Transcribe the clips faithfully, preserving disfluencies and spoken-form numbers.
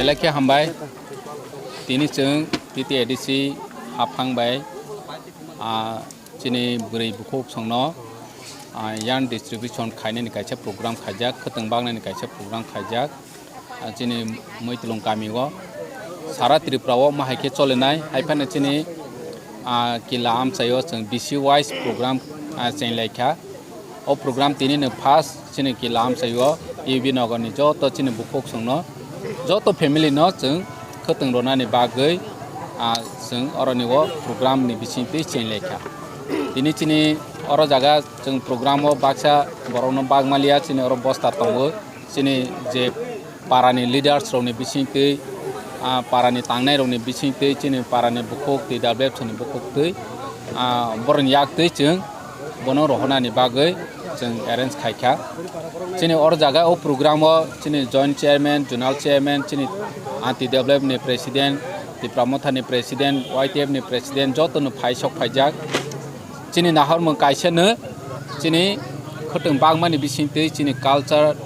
Belai khe hambai. Tini chwng T T A D C haphang bai, ah, chini bwrwi bukhuk songno, ah, yarn distribution khainani kaisa program khaijak, khwtwng baknani kaisa program khaijak. Ah, chini Mwitulung kami o sara Tripura o ma hai khe cholinai, hai phano chini, ah, Kila amchai o chwng B C wise program, ah, chenglaikha. O program tini no first chini Kila amchai o U B Nagar ni joto chini bukhuk songno, joto family no chwng khwtwng ronani bagwi, ah, chwng oroni o program ni bising twi chenglaikha. Tini chini oro jaga chwng program o baksa borok no bak maliya, chini oro bosta tongo, chini je parani leaders rokni bisingtwi, ah, parani tangnairokni bisingtwi, chini parani bukhuk twi, W F C ni bukhuk twi, ah, borokni yak twi chwng bono rohornani bagwi chwng arrange khaikha. Chini oro jaga o program o chini joint chairman, zonal chairman, chini anti develop ni president, Tipra Motha ni president, Y T F ni president jotono phai sok phaijak. Chini nahormung kaisa no chini khwtwng bakmani bisingtwi chini culture,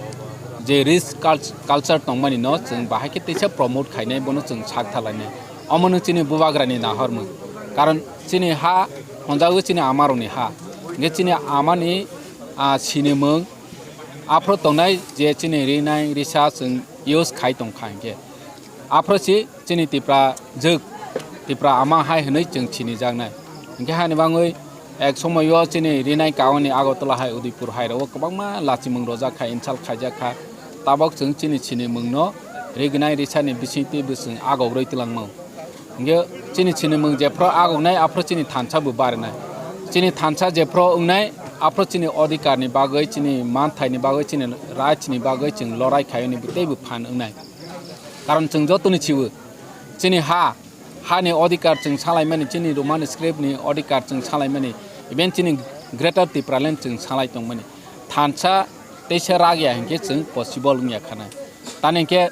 je rich cult-, culture tongmani no chwng bahai khe teisa promote khainai, bono chwng sak thalainai. Omo no chini bubagrani nahormung. Karon chini ha honjago chini amarokni ha. Hwnkhe chini amani, ah, sinimung aphro tongnai je chini rinai risa chwng use khai tongkha hwnkhe. Aphro si chini Tipra jwk, Tipra ama hai hwnwi chwng sinijaknai. Hwnkhe hani bagwi ek somoio chini rinai kauni Agartala hai, Udaipur hai rogo kwbangma lachimung rojak kha, insult khaijak kha. Tabok chwng chini sinimungno rignai risani bisingtwi bo chwng agogrwi twlangmung. Hwnkhe chini sinimung jephru agoknai, aphru chini thansa bo barinai. Chini thansa jephru wngnai, aphru chini odhikarni bagwi, chini manthaini bagwi, chini rights ni bagwi chwng lorai khaiyoni bo teibo phan wngnai. Karon chwng jotoni chiwo, chini ha, hani odhikar chwng salaimani, chini Roman script ni odhikar chwng salaimani, even chini Greater Tipraland chwng salai tongmani. Thansa teisa rak ya hinkhe chwng possible wngya khana. Tani hinkhe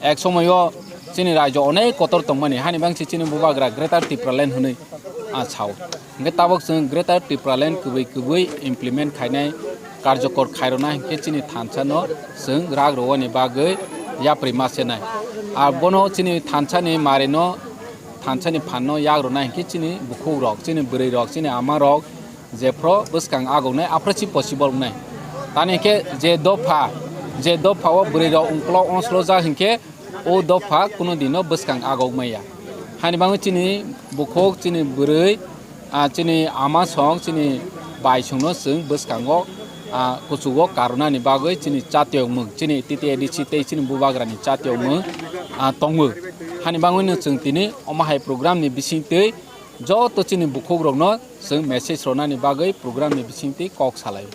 ek somoio chini rajyo onek kotor tongmani, hani bangsi chini bubagra Greater Tipraland hwnwi, ah, sao. Hwnkhe tabok chwng Greater Tipraland kwbwi kwbwi implement khainai, karjokor khairoknai hinkhe chini thansa no chwng rak rwani bagwi yapri ma senai. Abono chini thansa ni mari no, thansa ni phan no yak rwnai hinkhe chini bukhuk rok, chini bwrwi rok, chini ama rok jephru bwskang agoknai aphru si possible wngnai. Tani hinkhe je dopha, je dopha o bwrwi rok ungkolok ongslojak hinkhe o dopha kuno dino bwskang agok maya. Hani bagwi chini bukhuk, chini bwrwi, ah, chini ama song, chini bai songno chwng bwskango, ah, kuchugo karwnani bagwi chini chatiyokmung, chini T T A D C tei chini bubagrani chatiyokmung, ah, tongo. Hani bagwino chwng tini omo hai program ni bisingtwi joto chini bukhukrokno chwng message rwnani bagwi program ni bisingtwi kok salaio.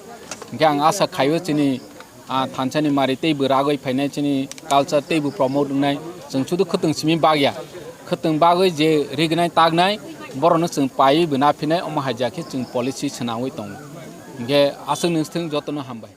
Hinkhe ang asa khaio chini ah, thansa ni mari teibo ragwi phainai, chini culture teibo promote wngnai. Chwng sudu khwtwng simi bagya. Khwtwng bagwi je rignai taknai, borokno chwng paiwi bo naphinai, omo hai ja khe chwng policy swnamwi tongo. Hinkhe aswk nung swthwng jotono hambai.